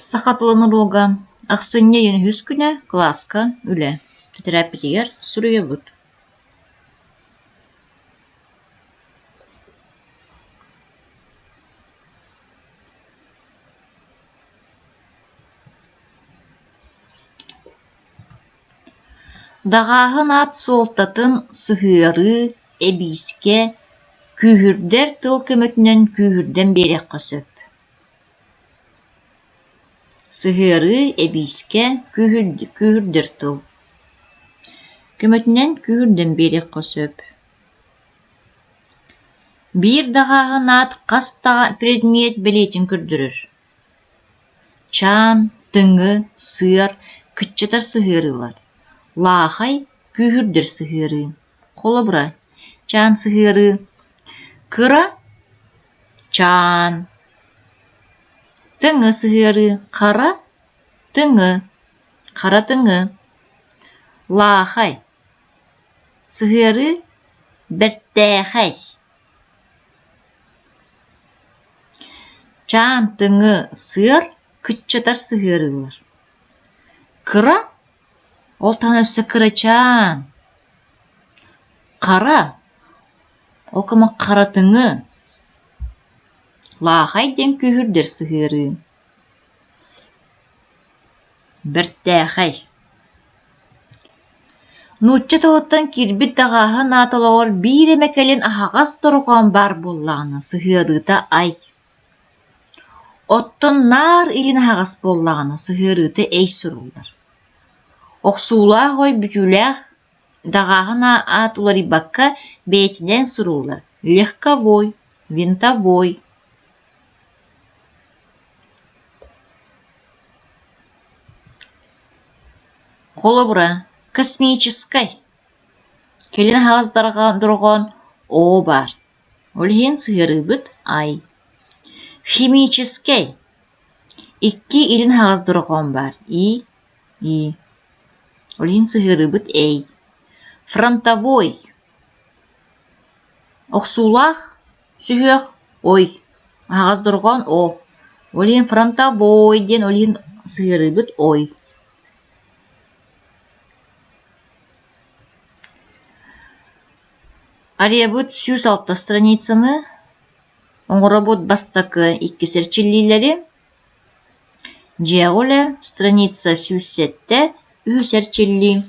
Саха тылын уруога ахсынньы ыйын үһүс күнэ кылааска үлэ. Тэтэрээппитигэр суруйабыт. Даҕааһын аат суолтатын сыһыарыы, эбиискэ, күүһүрдэр тыл көмөтүнэн күүһүрдэн биэриэххэ сөп Сыһыарыы, эбиискэ, күүһүрдэр тыл көмөтүнэн күүһүрдэн биэриэххэ сөп Биир даҕааһын аат хас да предмет бэлиэтин көрдөрөр: чаан, тыҥы, сыар, кыччатар сыһыарыылар, лаахай, күүһүрдэр сыһыарыы. Холобура, чаан сыһыарыы кыра чаан, тыҥы сыһыарыы хара тыҥы, хара тыҥы, лаахай сыһыарыы бэртээхэй Чаан, тыҥы, сыар кыччатар сыһыарыылар. Кыра, ол таһынан өссө кырачаан, хара, ол кыма харатыҥы, лаахай диэн күүһүрдэр сыһыарыы. Бэртээхэй Нуучча тылыттан киирбит даҕааһын аат олоҕор биир эмэ кэлин аһаҕас дорҕоон баар буоллаҕына сыһыарыыта «ай», оттон наар илин аһаҕас буоллаҕына сыһыарыыта «эй» суруллар. Охсуулаах ой бүтүүлээх даҕааһын аат уларыйбакка бэйэтинэн суруллар: легковой, винтовой. Холобура, космическай, кэлин аһаҕас дорҕоон «о» баар, ол иһин сыһыарыыбыт «ай». Химическэй, икки илин аһаҕас дорҕоон баар «и», «и», ол иһин сыһыарыыбыт «эй». Фронтовой, охсуулаах сүһүөх «ой», аһаҕас дорҕоон «о», ол иһин фронтовой диэн ол иһин сыһыарыыбыт «ой». Арыйабыт 106 страницаны, оҥоробут бастакы иккис эрчиллиилэри, дьиэҕэ үлэ, страница 107, үһүс эрчиллии.